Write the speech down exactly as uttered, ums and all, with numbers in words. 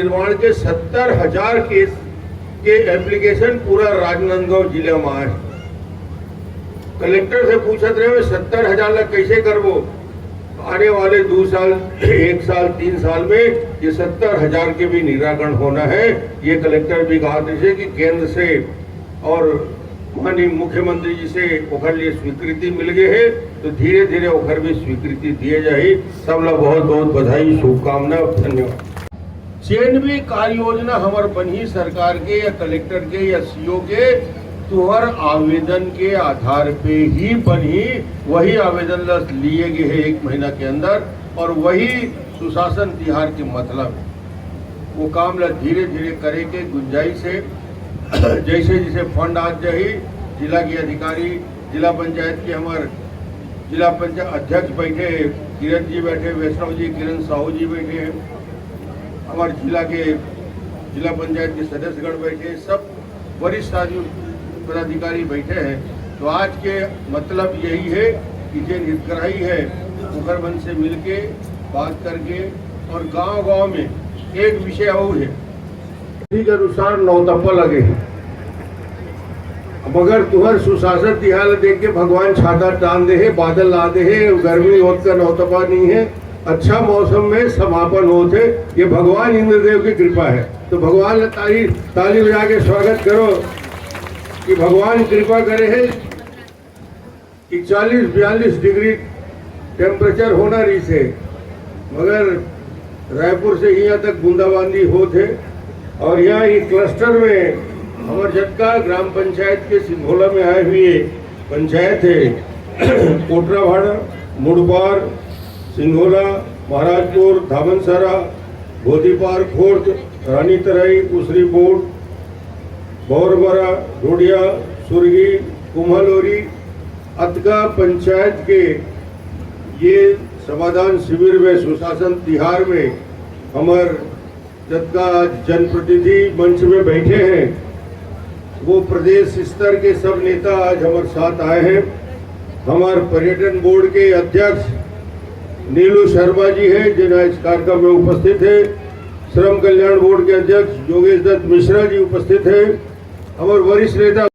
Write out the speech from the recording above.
निर्माण के सत्तर हजार केस के एप्लीकेशन पूरा राजनांदगांव जिला में आए। कलेक्टर से पूछत रहे, "सत्तर हजार ला कैसे करबो?" आने वाले दो साल, एक साल, तीन साल में ये सत्तर हजार के भी निराकरण होना है। ये कलेक्टर भी कहा थे कि केंद्र से और माननीय मुख्यमंत्री जी से ओकर लिए स्वीकृति मिल गए है, तो धीरे धीरे ओकर भी स्वीकृति दिए जाही। सब ला बहुत बहुत बधाई, शुभकामना, धन्यवाद। जेन भी कार्य योजना हमर बनही सरकार के या कलेक्टर के या सीओ के, तुहर आवेदन के आधार पे ही बनही। वही आवेदन ला लिए गए है एक महीना के अंदर, और वही सुशासन तिहार के मतलब है। वो काम ला धीरे धीरे करे के गुंजाइश है। जैसे जैसे फंड आ जाही, जिला के अधिकारी, जिला पंचायत के हमार जिला पंचायत अध्यक्ष बैठे हैं, किरण जी बैठे, वैष्णव जी, किरण साहू जी बैठे हैं, हमारे जिला के जिला पंचायत के सदस्यगण बैठे हैं, सब वरिष्ठ आदि पदाधिकारी बैठे हैं। तो आज के मतलब यही है कि जिन हितग्राही है, उनकर मन से मिलके बात करके, और गांव गांव में एक विषय और है, ठीक अनुसार नौतपा लगे हैं। मगर तुहर सुशासन तिहार देख के भगवान छाता टान दे है, बादल ला दे है, गर्मी होत का नौतपा नहीं है, अच्छा मौसम में समापन होत है। ये भगवान इंद्रदेव की कृपा है। तो भगवान ला ताली, ताली बजा के स्वागत करो कि भगवान कृपा करे है। इकतालीस बयालीस डिग्री टेम्परेचर होना रही से, मगर रायपुर से यहाँ तक बूंदाबांदी होत है। और यहाँ ये क्लस्टर में हमारे जतका ग्राम पंचायत के सिंघोला में आए हुए पंचायत है कोटराभाड़ा, मुड़पार, सिंघोला, महाराजपुर, धामनसारा, भोदीपार, खोर्द, रानीतराई, उसरीपोट, बौरबरा, डोडिया, सुरगी, कुम्हलोरी, अतका पंचायत के ये समाधान शिविर में सुशासन तिहार में हमार जतका आज जनप्रतिनिधि मंच में बैठे हैं, वो प्रदेश स्तर के सब नेता आज हमारे साथ आए हैं। हमारे पर्यटन बोर्ड के अध्यक्ष नीलू शर्मा जी हैं, जिन आज कार्यक्रम में उपस्थित है। श्रम कल्याण बोर्ड के अध्यक्ष योगेश दत्त मिश्रा जी उपस्थित हैं। हमारे वरिष्ठ नेता